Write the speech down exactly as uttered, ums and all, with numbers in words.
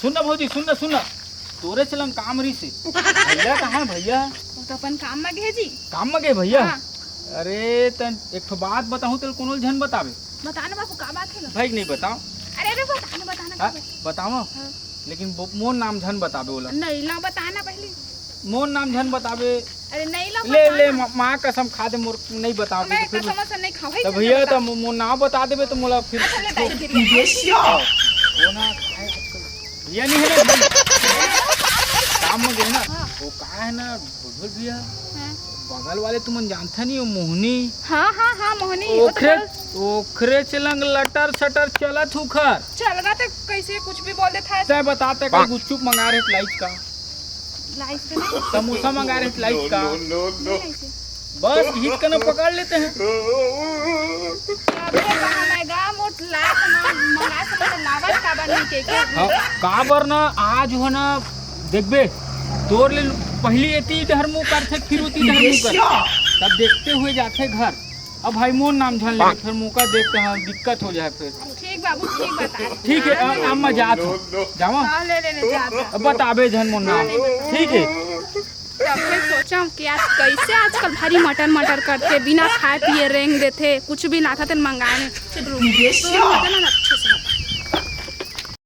सुन ना भौजी, सुन ना, सुन ना, तोरे चलन काम रहिसे। भैया कहाँ हे भैया? वो तो अपन काम में गए जी। काम में गए भैया? हाँ। अरे तन एक ठो बात बताहूँ, तेल कोनो ल झन बताबे। बता ना बाबू, का बात हे ना? भाई नहीं बताओ। अरे अरे बता ना, बता ना, हाँ, का बात? बताओ। हाँ। लेकिन वो मोर नाम झन बताबे ओला। नहीं ला, बता ना पहले। मोर नाम झन बताबे। अरे नहीं ला, ले बता ले ना। माँ, माँ कसम खा दे, मोर नहीं बताओ मैं फिर। कसम से नहीं खाऊँ, तो भाई, भैया बता। तो मो-, मोर नाम बता देबे तो मोला फिर अच्छा, ले, टाइम फिर। वो ना, भैया नहीं है ना, काम में गए ना, हाँ। वो का है ना, भुलझुल भैया, हाँ। बगल वाले तुमन जानता नहीं हो, मोहनी। हाँ, हाँ, हाँ, मोहनी, वो तो ओखरे, बड़- ओखरे चलंग लटर सटर चलत हुखर। चल रहा तो कैसे कुछ भी बोल देता है। तै बता, तै कल गुपचुप मंगा रहे लाइच का। लाइच का नहीं। समोसा मंगा रहे लाइच का। नहीं लाइच है। बस हित कना पकड़ लेते हैं। अबे बाबा, मैं गा मोट लात मा-, मंगा से मतलब लावत का बनी के, के? हाँ, काबर ना आज हो ना, देखबे, तोर ले पहली एती डहर मुँह करथे, फिर ओती डहर मुँह करथे। तब देखते हुए जाथे घर। अब भाई मोर नाम झन ले, फिर मौका देख के हाँ, दिक्कत हो जाए फिर। ठीक बाबू, ठीक बता। ठीक है, अब, अब मैं जात हूँ। जावा? हाँ, ले, ले, ले, जा, जा। अब बताबे झन मोर नाम। ठीक है। तब फिर सोचा कि आज कैसे आजकल भारी मटर मटर करथे, बिना खाए पिए रेंग देथे, कुछ भी लाथे तेन मंगाए में। चल रुक। तो ना, ना, अच्छे से।